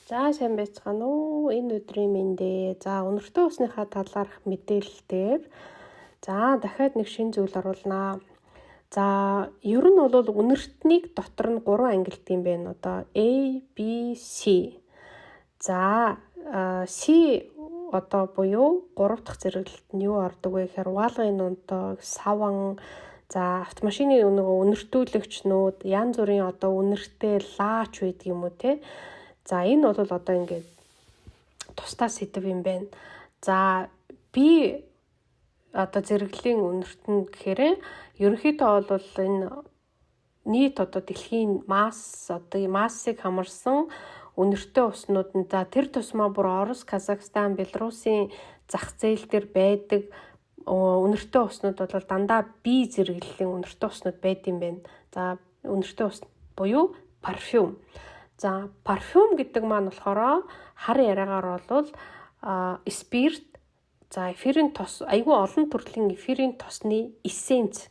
За, сайн байцгаана уу? Энэ өдрийн мэнд ээ. За, үнэртэй усныхаа талаарх мэдээлэлээр за дахиад нэг шинэ зүйл оруулнаа. За, ер нь бол үнэртнийг дотор нь 3 ангилдаг юм байна. Одоо A, B, C. За, C одоо буюу 3 дахь зэрэглэлд нь юу ордог вэ гэхээр угаалгын нунтаг, саван, за автомашины нөгөө үнэртүүлэгчнүүд, янз бүрийн одоо үнэртэй лаач байдаг юм уу те. За, энэ бол одоо ингээд тусдаа сэдэв юм байна. За, би одоо зэрэглэлийн үнэрт нь гэхээр ерөнхийдөө бол энэ нийт одоо дэлхийн масс, одоо массыг хамарсан үнэртэй уснууд нь, за тэр тусмаа бүр Орос, Казахстан, Беларусын зах зээл дээр байдаг үнэртэй уснууд бол дандаа B зэрэглэлийн үнэртэй уснууд байд юм байна. За, үнэртэй ус буюу парфюм. За, парфюм гэдэг маань болохоор хар яриагаар бол спирт, за эфирийн тос, айгүй олон төрлийн эфирийн тосны эссенц,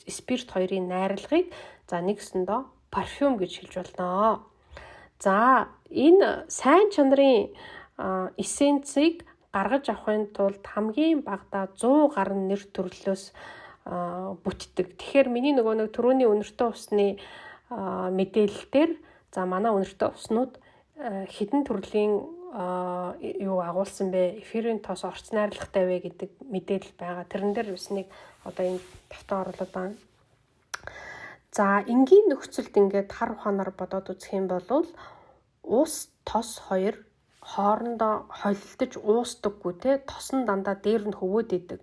спирт хоёрын найрлагыг за нэгсэндөө парфюм гэж хэлж болно. За, энэ сайн чанарын эссенцийг гаргаж авахын тулд хамгийн багадаа 100 гаруй нэр төрлөөс бүтдэг. Тэгэхээр миний нөгөө нэг түрүүний үнэртэй усны мэдээлэл дээр за манай үнэртэй уснууд хэдэн төрлийн юу агуулсан бэ? Эфирийн тос орц найрлагатай вэ гэдэг мэдээлэл байгаа. Тэрэн дээр бас нэг одоо энэ тавтан оруулаад байна. За, энгийн нөхцөлд ингээд хар ухаанаар бодоод үзэх юм бол ус, тос хоёр хоорондоо холилдож уусдаггүй те, тос нь дандаа дээр нь хөвөөд идэг.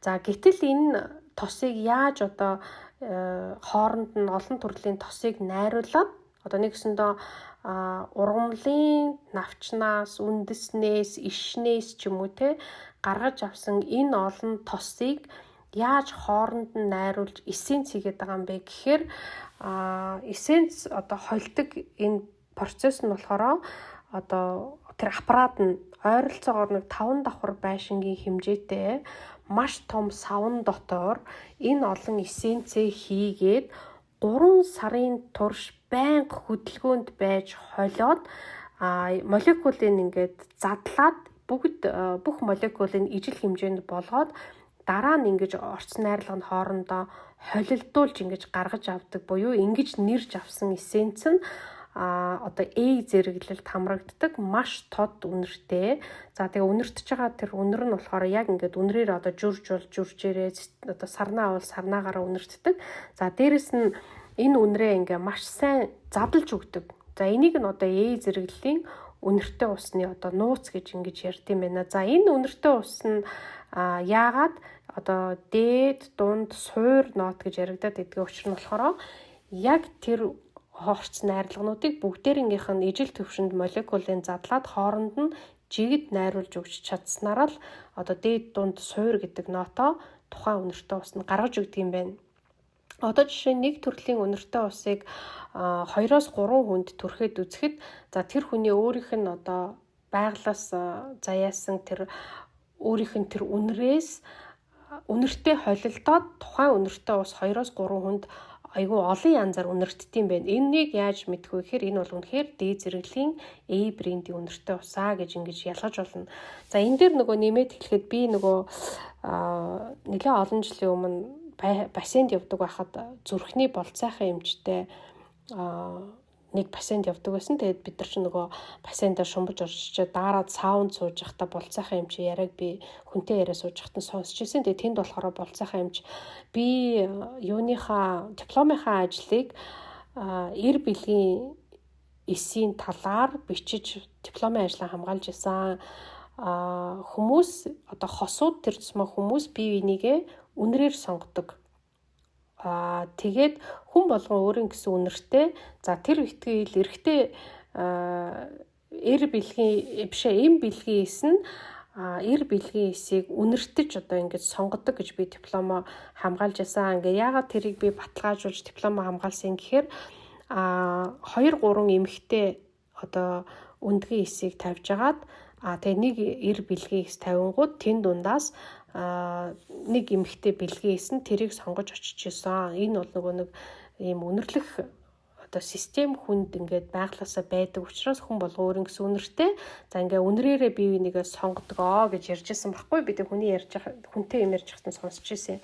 За, гэтэл энэ тосыг яаж одоо хооронд нь олон төрлийн тосыг найруулад одоо нэгсэндээ ургамлын навчнаас, үндэснээс, ишнээс ч юм уу те, гаргаж авсан энэ олон тосыг яаж хооронд нь найруулж эссенц хийгээд байгаа юм бэ гэхээр эссенц одоо холдог энэ процесс нь болохоор одоо тэр аппарат нь ойролцоогоор нэг 5 давхар байшингийн хэмжээтэй маш том савн дотор энэ олон эссенцээ хийгээд 3 сарын турш байнга хөдөлгөөнд байж холиод молекулыг ингээд задлаад бүгд бүх молекулыг ижил хэмжээнд болгоод дараа нь ингэж орц найрлага нь хоорондоо холилдуулж ингэж гаргаж авдаг буюу ингэж нэрж авсан эссенц нь одоо A зэрэглэлд хамрагддаг маш тод үнэртэй. За, тэгээ үнэртэж байгаа тэр үнэр нь болохоор яг ингээд үнрээр одоо жүрж бол жүржээрээ, одоо сарнаа бол сарнаагаараа үнэртдэг. За, дээрэс нь энэ үнрээ ингээ маш сайн задлж өгдөг. За, энийг нь одоо A зэрэглэлийн үнэртэй усны одоо нууц гэж ингэж ярьд юм байна. За, энэ үнэртэй ус нь яагаад одоо дээд, дунд, суур нот гэж яригадаад байдгийн учир нь болохоор яг тэр орц найрлагнуудыг бүгдээрнгийнх нь ижил төвшөнд молекулын задлаад хооронд нь жигд найруулж өгч чадсанаар л одоо дээд, дунд, суур гэдэг нотоо тухайн үнэртэй ус нь гаргаж өгдөг юм байна. Одоо жишээ нь нэг төрлийн үнэртэй усыг 2-оос 3 хүнд түрхэд үзэхэд за тэр хүний өөрийнх нь одоо байглаас заяасан тэр өөрийнх нь тэр үнрээс үнэртэй холилдоод тухайн үнэртэй ус 2-оос 3 хүнд айгүй олон янзаар үнэртдэг юм байна. Энэнийг яаж мэдэх вэ гэхээр энэ бол үнэхээр D зэрэглэлийн A брендийн үнэртэй усаа гэж ингэж ялгаж болно. За, энэ дээр нөгөө нэмээд хэлэхэд би нөгөө нэлээд олон жилийн өмнө бассейнд явдаг байхад зүрхний болцайхан эмчтэй нэг бассейнд явдаг байсан. Тэгээд бид нар ч нөгөө бассейндаа шумбаж орж daarаад саунд сууж байхдаа болцайхан эмч яриаг би хүнтэй яриа сууж байхад нь сонсч ирсэн. Тэгээд тэнд болохоор болцайхан эмч би юуныхаа дипломынхаа ажлыг эр бэлгийн эсийн талаар бичиж дипломын ажлаа хамгаалж исэн. Хүмүүс одоо хосууд тэр тусмаа хүмүүс бие бинийгээ үнрээр сонгодог. Тэгээд хүн болгон өөрийн гэсэн үнэртэй. За, тэр итгэл эрэгтэй эр бэлгийн биш эм бэлгийн эс нь эр бэлгийн эсийг үнэртэж одоо ингэж сонгодог гэж би дипломо хамгаалж байсан. Ингээ яагаад тэрийг би баталгаажуулж дипломо хамгаалсан гэхээр 2 3 эмэгтэй одоо өндгийн эсийг тавьж агаад тэгээ нэг эр бэлгийн эс тавингууд тэн дундаас нэг эмэгтэй бэлгийн эс нь тэрийг сонгож очиж исэн. Энэ бол нөгөө нэг ийм үнэрлэх одоо систем хүнд ингээд байглаасаа байдаг учраас хүн болго өөрийн гэсэн үнэртэй. За, ингээ үнэрээрээ бие бинийгээ сонгодгоо гэж ярьж исэн баггүй. Би тэг хүний ярьж хүнтэй юм ярьж байхад сонсч ирсэн.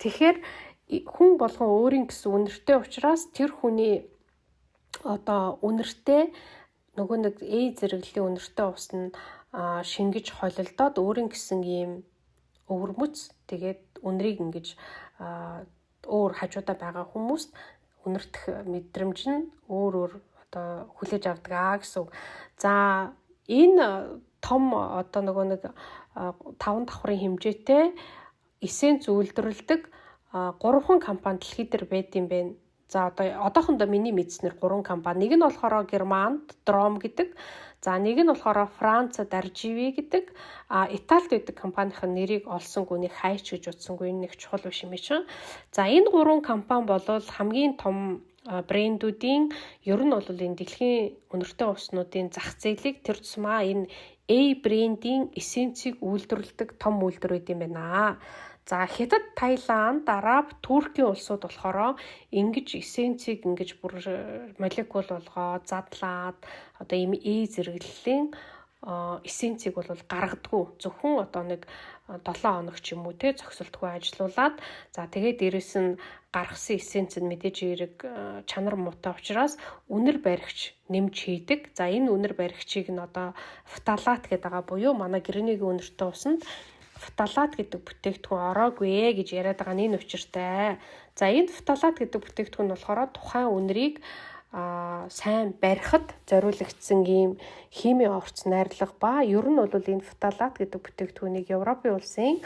Тэгэхээр хүн болгон өөрийн гэсэн үнэртэй учраас тэр хүний одоо үнэртэй нөгөө нэг A зэрэглэлийн үнэртэй ус нь шингэж холилдоод өөрийн гэсэн ийм өвөрмөц, тэгээд үнэрийг ингэж өөр хажуудаа байгаа хүмүүст үнэртэх мэдрэмж нь өөр өөр одоо хүлээж авдаг аа гэсэн үг. За, энэ том одоо нөгөө нэг таван давхрын хэмжээтэй эссенц үйлдвэрлэдэг гурван компани дэлхий дээр байд юм байна. За, одоо одоохондоо миний мэдснээр гурван компани. Нэг нь болохоор Германд Дром гэдэг. За, нэг нь болохоор Францад RGV гэдэг. А Италид байдаг компанийн нэрийг олсонгүй, нэг хайч гэж утсангүй, энэ нэг чухал биш юм чинь. За, энэ гурван компани бол хамгийн том брэндүүдийн, ер нь бол энэ дэлхийн үнэртэй уснуудын зах зээлийг, тэр тусмаа энэ A брендийн эссенцийг үйлдвэрлэдэг том үйлдвэр байд юм байна. За, Хятад, Таиланд, Араб, Туркийн улсууд болохоор ингэж эссенцийг ингэж бүр молекул болгоо задлаад одоо ийм E зэрэглэлийн эссенцийг бол гаргадаггүй. Зөвхөн одоо нэг 7 хоног ч юм уу те зогсолтгүй ажилуулад, за, тэгээд дээрэс нь гаргасан эссенц нь мэдээж хэрэг чанар муутай учраас үнэр баригч нэмж хийдэг. За, энэ үнэр баригчийг нь одоо фталат гэдэг байгаа буюу манай Гренигийн үнэртэй усанд фталат гэдэг бүтээгдэхүүн ороогүй ээ гэж яриад байгаа нь энэ учиртай. За, энэ фталат гэдэг бүтээгдэхүүн болохоор тухайн үнэрийг сайн барихад зориулагдсан ийм химийн орц найрлага ба ер нь бол энэ фталат гэдэг бүтээгдэхүүнийг Европын улсын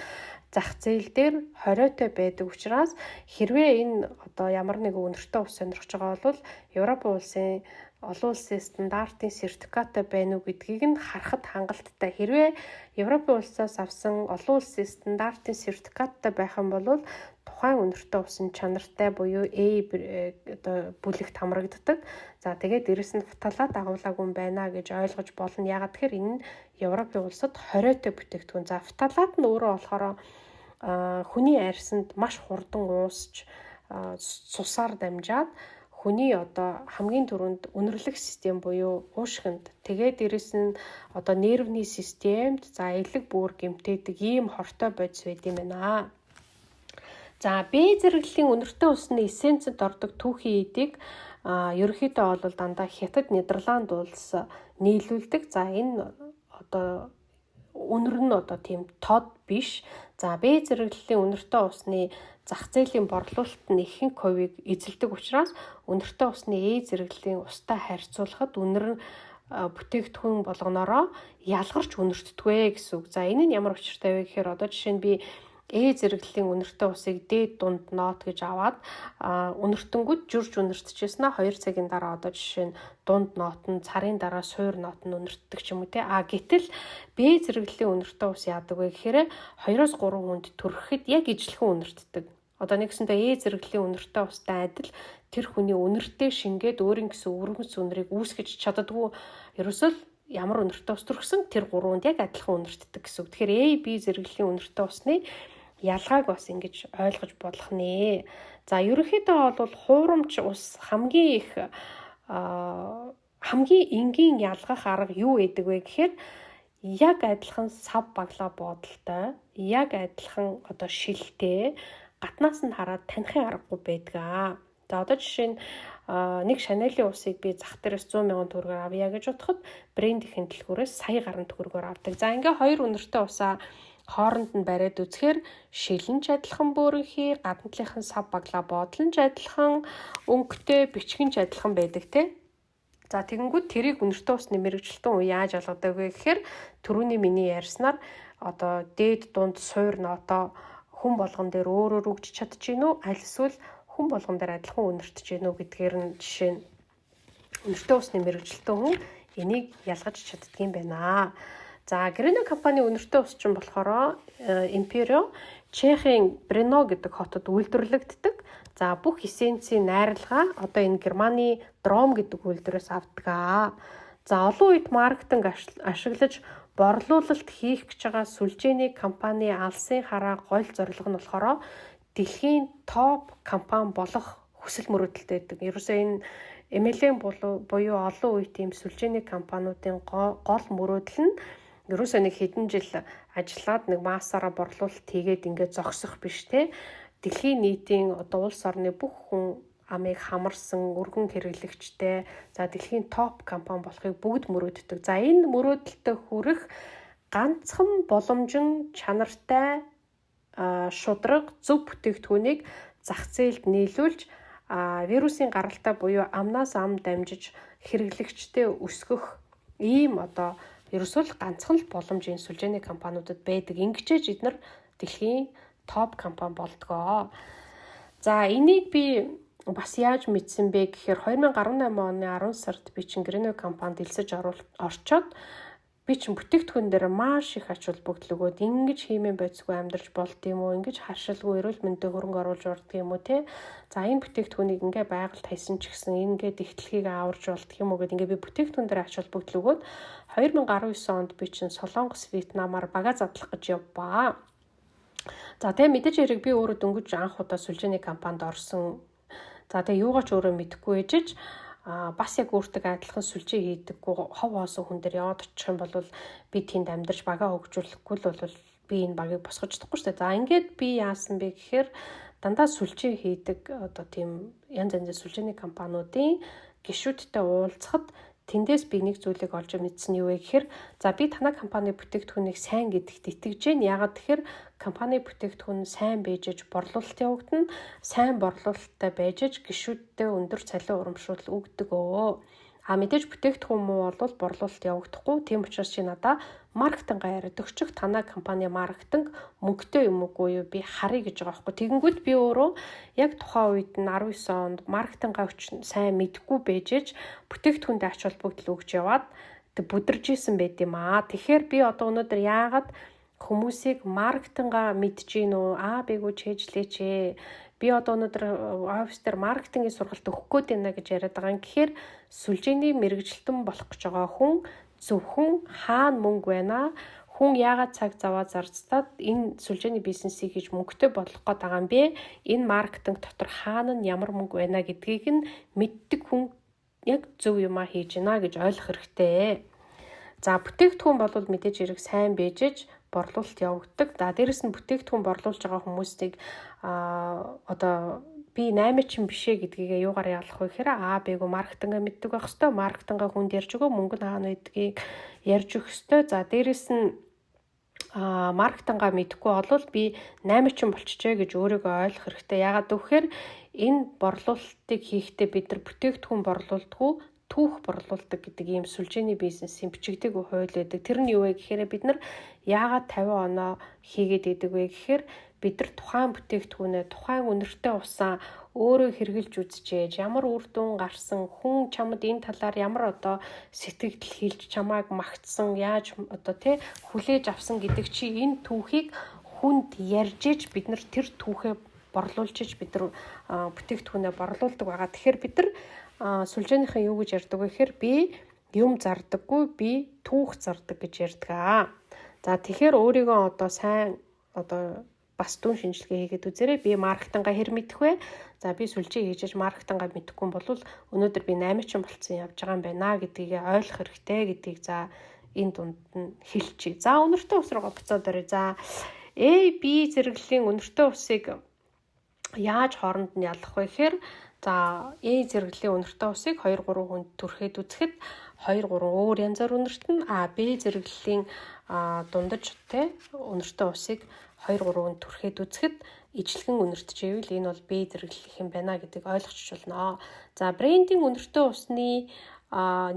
зах зээл дээр хориотой байдаг учраас хэрвээ энэ одоо ямар нэгэн үнэртэй ус сонирхож байгаа бол Европын улсын олон улсын стандартын сертификаттай байна уу гэдгийг нь харахад хангалттай. Хэрвээ Европын улсаас авсан олон улсын стандартын сертификаттай байх юм бол тухайн үнэртэй усын чанартай буюу A одоо бүлэгт хамрагддаг. За, тэгээд дээрэс нь фталат агуулаагүй юм байна гэж ойлгож болно. Яагаад тэгэхээр энэ нь Европын улсад хориотой бүтээгдэхүүн. За, фталат нь өөрөө болохоор хүний арьсанд маш хурдан уусч, цусаар дамжаад хүний одоо хамгийн түрүүнд үнэрлэх систем буюу уушгинд, тэгээд дээрэс нь одоо нервний системд, за, элэг бүр гэмтээдэг ийм хортой бодис байд юм байна. За, Б зэрэглэлийн үнэртэй усны эссенцэд ордог түүхий эдийг ерөнхийдөө бол дандаа Хятад, Нидерланд улс нийлүүлдэг. За, энэ одоо үнэр нь одоо тийм тод биш. За, Б зэрэглэлийн үнэртэй усны зах зээлийн борлуулалт нь ихэнх хувийг эзэлдэг учраас үнэртэй усны Э зэрэглэлийн устай харьцуулахад үнэр бүтээгдэхүүн болгоноороо ялгарч үнэртдэггүй гэсэн үг. За, энэ нь ямар учиртай вэ гэхээр одоо жишээ нь би Э зэрэглэлийн үнэртэй усыг дээд дунд нот гэж аваад үнэртэнгүүд жүрж үнэртчихсэн аа 2 цагийн дараа одоо жишээ нь дунд нот нь, царын дараа суур нот нь үнэртдэг ч юм уу те. А гэтэл Б зэрэглэлийн үнэртэй ус яадаг вэ гэхээр 2-оос 3 хүнд төрөхөд яг ижилхэн үнэртдэг. Одоо нэгсэндээ Э зэрэглэлийн үнэртэй устай адил тэр хүний үнэртэй шингээд өөрийн гэсэн өвөрмөц үнэрийг үүсгэж чаддаггүй. Ерөөсөө л ямар үнэртэй ус төрсөн тэр гурванд яг адилхан үнэртдэг гэсэн үг. Тэгэхээр A, B зэрэглэлийн үнэртэй усны ялгааг бас ингэж ойлгож болох нэ. За, ерөнхийдөө бол хуурамч ус хамгийн их хамгийн энгийн ялгах арга юу гэдэг вэ гэхээр яг адилхан сав баглаа бодолтой, яг адилхан одоо шилтэй гаднаас нь хараад танихын аргагүй байдаг. За, одоо жишээ нь нэг Шанелийн усыг би зах дээрээс 100 мянган төгрөгөөр авъя гэж бодоход брендийн дэлгүүрээс сая гаруй төгрөгөөр авдаг. За, ингээ хоёр үнэртэй усаа хооронд нь бариад үзэхээр шилэн ч адилхан бөөрөнхий, гадна талынхын сав баглаа бодол нь ч адилхан, өнгөтэй бичгэн ч адилхан байдаг те. За, тэгэнгүүт тэрийг үнэртэй усны мэргэжилтэн үе яаж ялгадаг вэ гэхээр түрүүний миний ярьснаар одоо дээд дунд суур ноотоо хүн болгон дээр өөр өөр өгч чадчихэв үү, аль эсвэл хүн болгон дээр адилхан үнэртэж гэнэ үү гэдгээр нь жишээ нь үнэртэй усны мэргэжилтэн хүн энийг ялгаж чаддгийм байна. За, Грено компани үнэртэй ус чинь болохоор Империо Чехийн Брено гэдэг хотод үйлдвэрлэгддэг. За, бүх эссенцийн найралгаа одоо энэ Германы Дром гэдэг үйлдвэрээс авдаг аа. За, олон үед маркетинг ашиглаж борлуулалт хийх гэж байгаа сүлжээний компани алсын хараа гол зорилго нь болохоор дэлхийн топ компани болох хүсэл мөрөөдөлтэй байдаг. Ерөөсөө энэ MLM буюу олон үеийн тийм сүлжээний компаниудын гол мөрөөдөл нь ерөөсөө нэг хэдэн жил ажиллаад нэг массаараа борлуулалт хийгээд ингээд зогсох биш те. Дэлхийн нийтийн одоо улс орны бүх хүн амыг хамарсан өргөн хэрэглэгчтэй, за дэлхийн топ компани болохыг бүгд мөрөөддөг. За энэ мөрөөдөлтөд хүрэх ганцхан боломж нь чанартай, шударга, зөв бүтээгдэхүүнийг зах зээлд нийлүүлж, вирусын гаралтай буюу амнаас ам дамжиж хэрэглэгчтэй өсгөх ийм одоо ерөөсөө л ганцхан л боломж энэ сүлжээний компаниудад байдаг. Ингэчээж эднэр дэлхийн топ компани болдгоо. За энийг би бас яаж мэдсэн бэ гэхээр 2018 оны 10 сард би чинь Greenway компанид элсэж орчоод би чинь бүтээгдэхүүн дээр маш их ач холбогдол өгөөд ингэж химийн бодисгүй амьдарч болд юм уу, ингэж харшилгүй эрүүл мэндэд хөрөнгө оруулж болд юм уу те. За энэ бүтээгдэхүүнийг ингээ байгальд хайсан ч гэсэн ингээд ихтлхийг аварж болдг юм уу гэд ингээ би бүтээгдэхүүн дээр ач холбогдол өгөөд 2019 онд би чинь Солонгос, Вьетнамаар бага задлах гэж явбаа. За тэгээ мэдээж хэрэг би өөрөө дөнгөж анх удаа сүлжээний компанид орсон. За тэгээ юугаа ч өөрөө мэдэхгүй ээжэж бас яг өөртөө адилхан сүлжээ хийдэггүй хов хоосон хүн дээр яваад очих юм бол би тэнд амьдарч багаа хөгжүүлэхгүй л бол би энэ багийг босгож чадахгүй шүү дээ. За ингээд би яасан бэ гэхээр дандаа сүлжээ хийдэг одоо тийм янз янзын сүлжээний компаниудын гишүүдтэй уулзахад тэндээс би нэг зүйлийг олж мэдсэн нь юу вэ гэхээр за би танай компани бүтээгдэхүүнийг сайн гэдэгт итгэж байна. Яагаад гэхээр компани бүтээгдэхүүн сайн байж аж борлуулалт явагдана. Сайн борлуулалттай байж аж гишүүдтэй өндөр цалин урамшуул өгдөг өө. А мэдээж бүтээгдэхүүн муу бол борлуулалт явагдахгүй. Тийм учраас чи надаа маркетингаа яриад өгчих. Танай компани маркетинг мөнгөтэй юм уугүй юу би харъя гэж байгаа байхгүй. Тэгэнгүүт би өөрөө яг тухайн үед нь 19 онд маркетингаа сайн мэдэхгүй байжээж бүтээгдэхүүндээ ач холбогдол өгч яваад тэг бүдэрж исэн байд юм аа. Тэгэхээр би одоо өнөөдөр яагаад хүмүүсийг маркетингаа мэдж гин үү? А Б-гүү чэйжлээч ээ. Би одоо өнөөдөр офис дээр маркетингийн сургалт өгөх гээд байна гэж яриад байгаа юм. Тэгэхээр сүлжээний мэргэжилтэн болох гэж байгаа хүн зөвхөн хаана мөнгө байна? Хүн яагаад цаг заваа зарцтаад энэ сүлжээний бизнесийг хийж мөнгөтэй болох гээд байгаа юм бэ? Энэ маркетинг дотор хаана нь ямар мөнгө байна гэдгийг нь мэддэг хүн яг зөв юмаа хийж байна гэж ойлгох хэрэгтэй. За бүтээгдэхүүн бол мэдээж хэрэг сайн байжээж борлуулалт явагддаг. За дээрэс нь бүтээгдэхүүн борлуулж байгаа хүмүүсийг одоо би 8 чин бишээ гэдгийг юугаар ялах вэ гэхээр А Б-г маркетингээ мэддэг байх хэвээр, маркетингаа хүнд ярьж өгөө, мөнгө нь хаана байдгийг ярьж өгөх хэвээр. За дээрэс нь маркетингаа мэдэхгүй болвол би 8 чин болчихжээ гэж өөрийгөө ойлгох хэрэгтэй. Яагаад гэвэл энэ борлуулалтыг хийхдээ бид нар бүтээгдэхүүн борлуулдаггүй, түүх борлуулдаг гэдэг ийм сүлжээний бизнесийн бичигдээгүй хууль байдаг. Тэр нь юу вэ гэхээр бид нар яагаад 50 оноо хийгээд идэг вэ гэхээр бид нар тухайн бүтээгдэхүүнээ, тухайн үнэртэй усаа өөрөө хэрэгжилж үзчихээж, ямар үр дүн гарсан, хүн чамд энэ талаар ямар одоо сэтгэл хэлж чамааг магтсан, яаж одоо тий хүлээж авсан гэдэг чи энэ түүхийг хүнд ярьж ээж бид нар тэр түүхээ борлуулж иж бид нар бүтээгдэхүүнээ борлуулдаг байгаа. Тэгэхээр бид нар сүлжээнийхэн юу гэж ярьдаг вэ гэхээр би юм зардаггүй, би түүх зардаг гэж ярьдаг аа. За тэгэхээр өөрийгөө одоо сайн одоо бас дүн шинжилгээ хийгээд үзээрэй. Би маркетингаа хэр мэдэх вэ? За би сүлжээ хийж маркетингаа мэдэхгүй бол өнөөдөр би 8 чин болцсон явж байгаа юм байна гэдгийг ойлгох хэрэгтэй гэдгийг за энэ дунд нь хэлчихье. За үнэртэй ус руугаа буцаад оръё. За A B зэрэглэлийн үнэртэй усыг яаж хооронд нь ялах вэ гэхээр за A зэрэглэлийн үнэртэй усыг 2 3 хүнд түрхэд үзэхэд 2 3 өөр янзаар үнэртэн. А B зэрэглэлийн дундаж те үнэртэй усыг 2 3 хүнд түрхэд үзэхэд ижлэгэн үнэртжээвэл энэ бол B зэрэглэх юм байна гэдгийг ойлгочих болно. За брендинг үнэртэй усны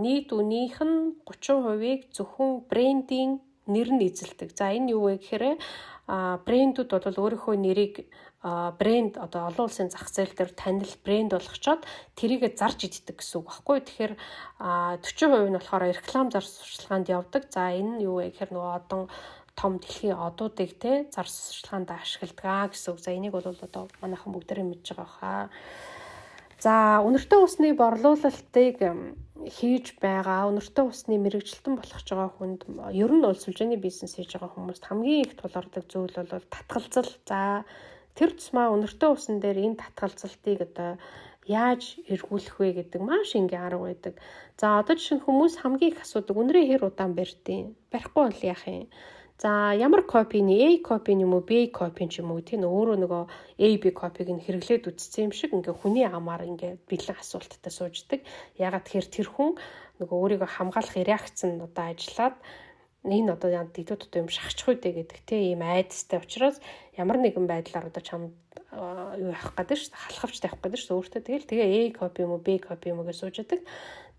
нийт үнийх нь 30%-ийг зөвхөн брендинг нэр нь эзэлдэг. За энэ юу вэ гэхээр брэндүүд бол өөрийнхөө нэрийг брэнд одоо олон улсын зах зээл дээр танил брэнд болгочоод тэрийгэ зарж иддэг гэсэн үг байхгүй. Тэгэхээр 40% нь болохоор реклам зар сурталчилгаанд явдаг. За энэ нь юу вэ гэхээр нөгөө одон том дэлхийн одуудыг те зар сурталчилгаанд ашигладаг аа гэсэн үг. За энийг бол одоо манайхан бүгдээрээ мэдж байгаа хаа. За үнэртэй усны борлуулалтыг хийж байгаа, үнэртэй усны мэргэжилтэн болох гэж байгаа хүнд, ер нь бол сүлжээний бизнес хийж байгаа хүмүүст хамгийн их тулгардаг зүйл бол татгалзал. За тэр тусмаа үнэртэй усан дээр энэ татгалзалтыг одоо Яаж эргүүлэх вэ гэдэг маш энгийн арга байдаг. За, одоо жишээ нь хүмүүс хамгийн их асуудаг: үнэрээ хэр удаан барьдیں۔ Барихгүй бол яах юм? За, ямар copy-ны, A copy юм уу, B copy ч юм уу, тийм, өөрөө нөгөө A, B copy-г нь хэрэглээд үзсэн юм шиг ингээ хүний амаар ингээ бэлэн асуулттай сууждаг. Яагаад тэгэхээр тэр хүн нөгөө өөрийгөө хамгаалах реакц нь одоо ажиллаад, энэ одоо яа дидүү дутуу юм шахчих үү гэдэг те ийм айдастай учраас ямар нэгэн байдлаар одоо чамд юу явах гэдэг шүү дээ, халахвч тавих гэдэг шүү дээ өөртөө. Тэгэл тэгээ A copy юм уу, B copy юм уу гэж сууж яадаг.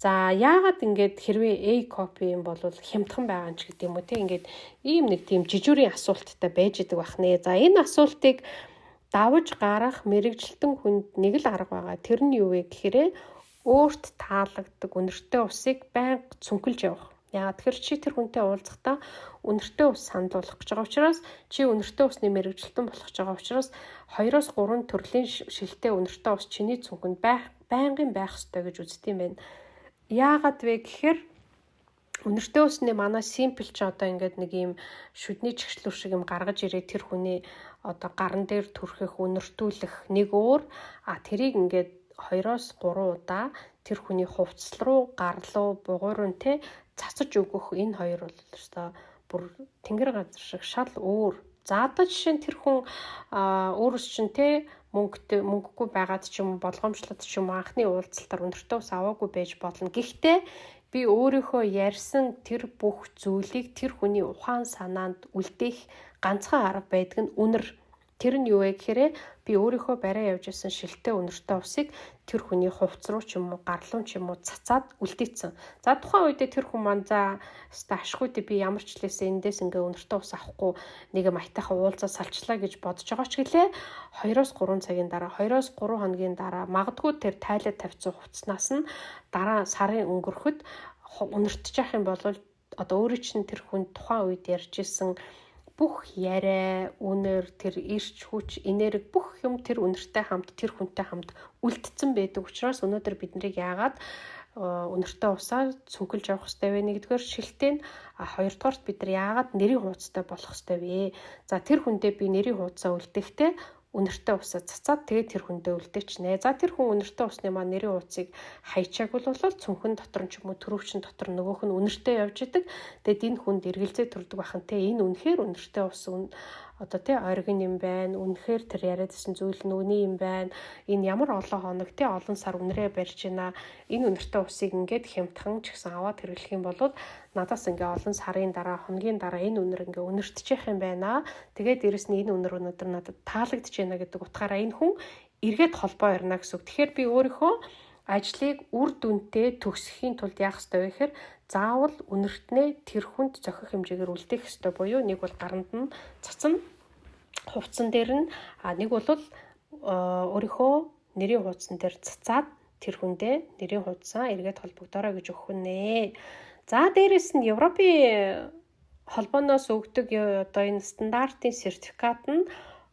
За, яагаад ингээд хэрвээ A copy юм бол хямдхан байгаа юм ч гэдэг юм уу те, ингээд ийм нэг тийм жижүүрийн асуулттай байж идэг бах нэ. За, энэ асуултыг давж гарах мэргэжилтэн хүнд нэг л арга байгаа. Тэр нь юу вэ гэхээр өөрт таалагддаг үнэртэй усыг байнга цүнхэлж явах. Яагаад тэгэхээр чи тэр хүнтэй уулзахдаа үнэртэй ус санал болгох гэж байгаа учраас, чи үнэртэй усны мэргэжилтэн болох гэж байгаа учраас 2-оос 3 төрлийн шилтэй үнэртэй ус чиний цүнхэнд байх байнгын байх ёстой гэж үздэг юм байна. Яагаад вэ гэхээр үнэртэй усны манай sample чи одоо ингээд нэг ийм шүдний чигшлүүр шиг юм гаргаж ирээ, тэр хүний одоо гаран дээр түрхэх, үнэртүүлэх нэг өөр, а тэрийг ингээд 2-оос 3 удаа тэр хүний хувцас руу, гар руу, бугуй руу те цацаж өгөх, энэ хоёр бол ёстой бүр тэнгэр газар шиг шал өөр. За, одоо жишээ нь тэр хүн өөрөөс чинь те мөнгөтэй, мөнгөгүй байгаад ч юм, болгоомжлоод ч юм, анхны уулзалтаар үнэртэй ус аваагүй байж болно. Гэхдээ би өөрийнхөө ярьсан тэр бүх зүйлийг тэр хүний ухаан санаанд үлдээх ганцхан арга байдаг нь үнэр. Тэр нь юу вэ гэхээр би өөрийнхөө бариа явж исэн шилтэй үнэртэй усыг тэр хүний хувцас руу ч юм уу, гар руу ч юм уу цацаад үлдээсэн. За, тухайн үедээ тэр хүн маань за өстой ашгүй дээ, би ямар ч лээсээ эндээс ингээ үнэртэй ус авахгүй нэг юм аятайхан уулзаа салчлаа гэж бодож байгаа ч гэлээ 2-оос 3 цагийн дараа, 2-оос 3 хоногийн дараа магадгүй тэр тайлаад тавьсан хувцснаас нь дараа сарын өнгөрөхөд үнэртэж явах юм бол одоо өөрөө чинь тэр хүн тухайн үед ярьж исэн бүх яриа, үнэр, тэр эрч хүч, энерги, бүх юм тэр үнэртэй хамт, тэр хүнтэй хамт үлдсэн байдаг учраас өнөөдөр бид нарыг яагаад үнэртэй усаа цүнхэлж явах хэрэгтэй вэ? Нэгдүгээр шилтэй нь, а хоёрдугаарт бид нар яагаад нэрийн хуудастай болох хэрэгтэй вэ? За, тэр хүндээ би нэрийн хуудасаа үлдээхдээ үнэртэй усаа цацаад тэгээд тэр хүндээ үлдээчнэ. За, тэр хүн үнэртэй усны маань нэрийн хуудсыг хайчаагүй бол цүнхэн дотор нь ч юм уу, төрөвчин дотор нөгөөх нь үнэртэй явж идэг. Тэгээд энэ хүнд эргэлзээ төрдөг бахан те, энэ үнэхээр үнэртэй ус одоо тий оргин юм байна. Үнэхээр тэр яриад исэн зүйл нь үний юм байна. Энэ ямар олон хоног тий олон сар үнэрээ барьж байна. Энэ үнэртэй усыг ингээд хямдхан ч гэсэн аваад хэрэглэх юм бол надаас ингээ олон сарын дараа, хоногийн дараа энэ үнэр ингээ үнэртчих юм байна. Тэгээд дээрэс нь энэ үнэр өнөөдөр надад таалагдж байна гэдэг утгаараа энэ хүн эргээд холбоо ярина гэсэн үг. Тэгэхээр би өөрийнхөө ажлыг үр дүнтэй төгсөхийн тулд яах ёстой вэ гэхээр заавал үнэртнээ тэр хүнд зохих хэмжээгээр үлдээх ёстой буюу нэг бол гаранд нь цацна, хувцсан дээр нь, а нэг бол өөрийнхөө нэрийн хуудсан дээр цацаад тэр хүндээ нэрийн хуудасаа эргээд холбогдорой гэж өгөх нэ. За, дээрэс нь Европын холбооноос өгдөг одоо энэ стандартын сертификат нь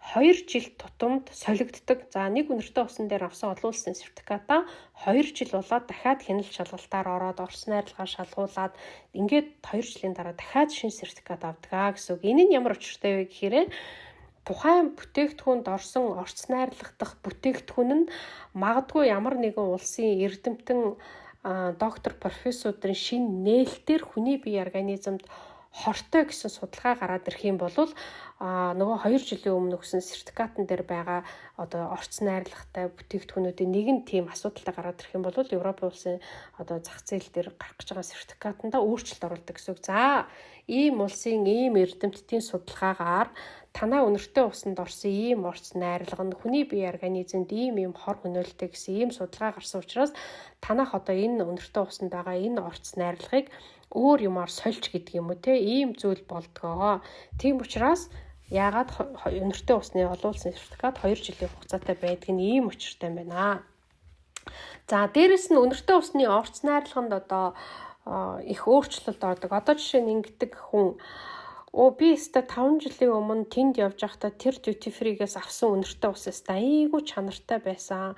2 жил тутамд солигддог. За, нэг үнэртэй усан дээр авсан олон улсын сертификатаа 2 жил болоод дахиад хяналт шалгалтаар ороод, орц найрлагаа шалгуулад, ингээд 2 жилийн дараа дахиад шинэ сертификат авдаг аа гэсэн үг. Энэ нь ямар учиртай вэ гэхээр тухайн бүтээгдэхүүнд орсон орц найрлагдах бүтээгдэхүүн нь магадгүй ямар нэгэн улсын эрдэмтэн доктор, профессорын шинэ нээлтээр хүний бие организмд хортой гэсэн судалгаа гараад ирэх юм бол нөгөө 2 жилийн өмнө өгсөн сертификатн дээр байгаа одоо орц найрлагатай бүтээгдэхүүнүүдийн нэгэн тийм асуудалтай гараад ирэх юм бол Европын улсын одоо зах зээл дээр гарах гэж байгаа сертификатанда өөрчлөлт оруулдаг гэсэн үг. За, ийм улсын ийм эрдэмтдийн судалгаагаар танаа үнэртэй усанд орсон ийм орц найрлага нь хүний бие организмд ийм ийм хор хөнөөлтэй гэсэн ийм судалгаа гарсан учраас танах одоо энэ үнэртэй усанд байгаа энэ орц найрлагыг өөр юмар сольж гэдэг юм уу те, ийм зүйл болдгоо. Тийм учраас яагаад үнэртэй усны олон улсын сертификат 2 жилийн хугацаатай байдаг нь ийм учиртай юм байна. За, дээрэс нь үнэртэй усны орц найрлаганд одоо их өөрчлөлт ордог. Одоо жишээ нь ингэдэг хүн: "Оо, би өстой 5 жилийн өмнө тэнд явж байхдаа тэр duty free-гээс авсан үнэртэй ус өстой айгүй чанартай байсан.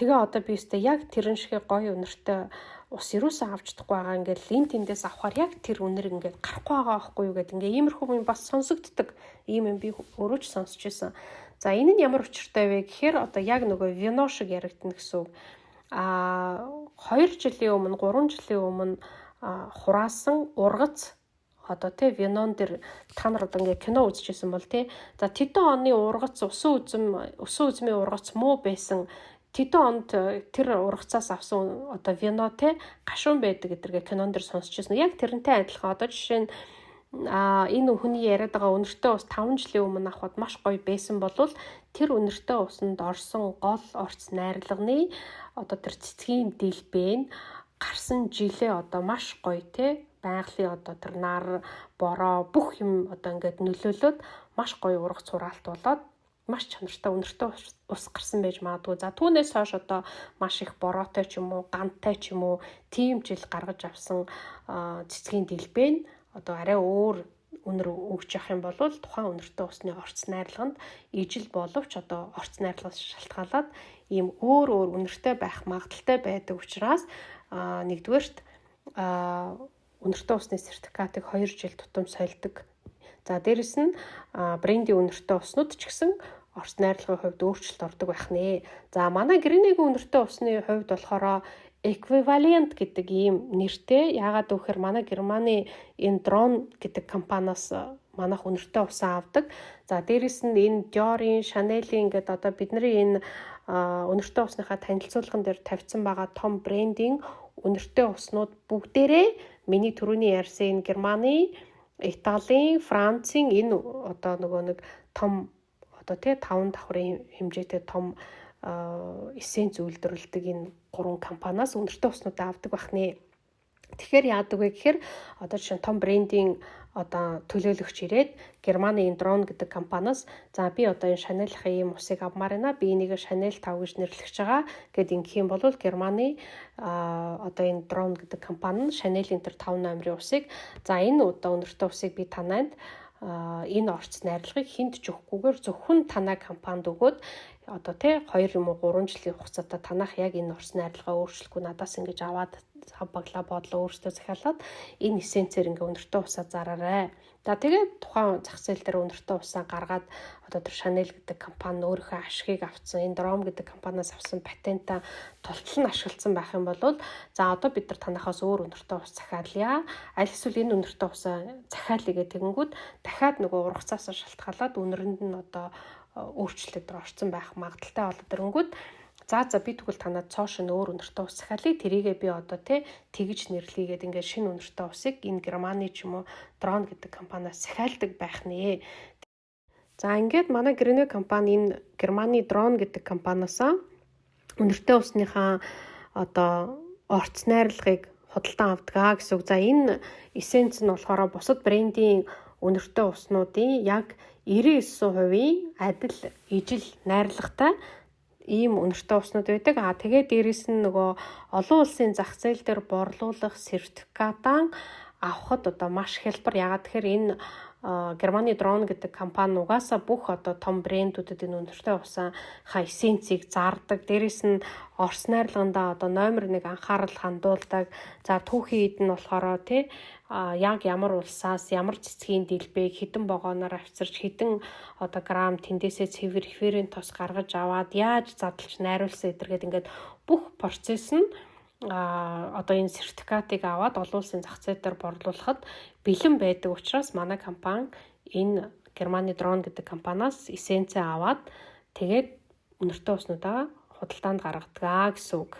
Тэгээ одоо би өстой яг тэрэн шиг гоё үнэртэй ус юусоо авч чадахгүй байгаа, ингээл энэ тэндээс авахар яг тэр үнэр ингээд гарахгүй байгаа байхгүй юу" гэдэг ингээ иймэрхүү юм бас сонсогддог. Ийм юм би өөрөө ч сонсч байсан. За, энэ нь ямар учиртай вэ гэхээр одоо яг нөгөө вино шиг яригдана гэсэн үг. 2 жилийн өмнө, 3 жилийн өмнө хураасан ургац одоо тий винон дэр та нар одоо ингээ кино үзчихсэн бол тий, за, тэдэн оны ургац, усан үзэм, усан үзмийн ургац муу байсан, тэдэн онд тэр ургацаас авсан одоо вино те гашуун байдаг гэдэргээ кинон дэр сонсч ирсэн. Яг тэрнтэй адилхан одоо жишээ нь энэ хүний яриад байгаа үнэртэй ус 5 жилийн өмнө авахад маш гоё байсан болвол тэр үнэртэй усанд орсон гол орц найрлагын одоо тэр цэцгийн дэлбэ нь гарсан жилээ одоо маш гоё те байгалийн одоо тэр нар, бороо, бүх юм одоо ингээд нөлөөлөөд маш гоё ургац хураалт болоод маш чанартай үнэртэй ус гарсан байж магадгүй. За, түүнээс хойш одоо маш их бороотой ч юм уу, гантай ч юм уу, тийм жил гаргаж авсан цэцгийн дэлбэ нь одоо арай өөр үнэр өгч явах юм бол тухайн үнэртэй усны орц найрлаганд ижил боловч одоо орц найрлагаас шалтгаалаад ийм өөр өөр үнэртэй байх магадлалтай байдаг учраас нэгдүгээрт үнэртэй усны сертификатыг 2 жил тутам сольдог. За, дээрэс нь брендийн үнэртэй уснууд ч гэсэн орц найрлагын хувьд өөрчлөлт ордог байх нэ. За, манай Гренегийн үнэртэй усны хувьд болохоор эквивалент гэдэг ийм нэртэй. Яагаад гэвэл манай Германы энэ Дрон гэдэг компаниас манайх үнэртэй усаа авдаг. За, дээрэс нь энэ Dior-ын, Chanel-ийн гэдэг одоо бидний энэ үнэртэй усныхаа танилцуулган дээр тавьсан байгаа том брендийн үнэртэй уснууд бүгдээрээ миний түрүүний ярьсан энэ Германы, Италийн, Францын энэ одоо нөгөө нэг том одоо тий 5 давхрын хэмжээтэй том эссенц үйлдвэрлэдэг энэ гурван компаниас үнэртэй уснуудаа авдаг байх нэ. Тэгэхээр яадаг вэ гэхээр одоо жишээ нь том брендийн одоо төлөөлөгч ирээд Германы энэ Дрон гэдэг компаниас, за, би одоо энэ Chanel-ийн ийм усыг авмаар байна. Би энийг Chanel 5 гэж нэрлэж байгаа гэд ингэх юм бол Германы одоо энэ Дрон гэдэг компани нь Chanel-ийн тэр 5 номерын усыг, за, энэ одоо үнэртэй усыг би танайд энэ орц найрлагыг хүнд ч өгөхгүйгээр зөвхөн танай компанид өгөөд одоо тий 2 юм уу 3 жилийн хугацаатай танах яг энэ орц найрлагаа өөрчлөхгүй надаас ингэж аваад сав баглаа бодлоо өөртөө захиалаад энэ эссенцээр ингээ үнэртэй усаа зараарай. За, тэгээд тухайн зах зээл дээр үнэртэй усаа гаргаад одоо тэр Chanel гэдэг компани өөрийнхөө ашигыг авцсан, энэ Drom гэдэг компаниас авсан патента тултал нь ашигласан байх юм бол, за, одоо бид нар танахаас өөр үнэртэй ус захиалъя. Аль эсвэл энэ үнэртэй усаа захиалъя гэх тэгэнгүүт дахиад нөгөө ургацаас шалтгаалаад үнэрэнд нь одоо өөрчлөлт орсон байх магадлалтай болоод ирэнгүүт, за, би тэгвэл танад цоо шинэ өөр үнэртэй ус захиалъя. Тэрийгээ би одоо тий тэгж нэрлэе гээд ингээд шинэ үнэртэй усыг энэ Германы ч юм уу Дрон гэдэг компаниас захиалдаг байх нэ. За, ингээд манай Гренө компани энэ Германы Дрон гэдэг компаниас үнэртэй усныхаа одоо орц найрлагыг худалдан авдаг гэсэн үг. За, энэ эссенц нь болохоор бусад брендийн үнэртэй уснуудын яг 99%-ийн адил ижил найрлагатай ийм үнэртэй уснууд байдаг. Тэгээд дээрэс нь нөгөө олон улсын зах зээл дээр борлуулах сертификатаа авахад одоо маш хялбар. Яагаад тэгэхээр энэ Германы Дрон гэдэг компани угаасаа бүх одоо том брэндүүдэд энэ үнэртэй усаа ха эссенцийг зардаг. Дээрэс нь орц найрлагандаа одоо номер 1 анхаарал хандуулдаг. За, түүхийн эд нь болохоор тий яг ямар улсаас ямар цэцгийн дэлбэг хэдэн вагоноор авчирч, хэдэн одоо грамм тэндээсээ цэвэр эфирийн тос гаргаж аваад яаж задлж найруулсан эдэргээд ингээд бүх процесс нь одоо энэ сертификатыг аваад олон улсын зах зээл дээр борлуулахад бэлэн байдаг учраас манай компани энэ Германы Дрон гэдэг компаниас эссенцээ аваад тэгээд үнэртэй уснуудаа худалдаанд гаргадаг гэсэн үг.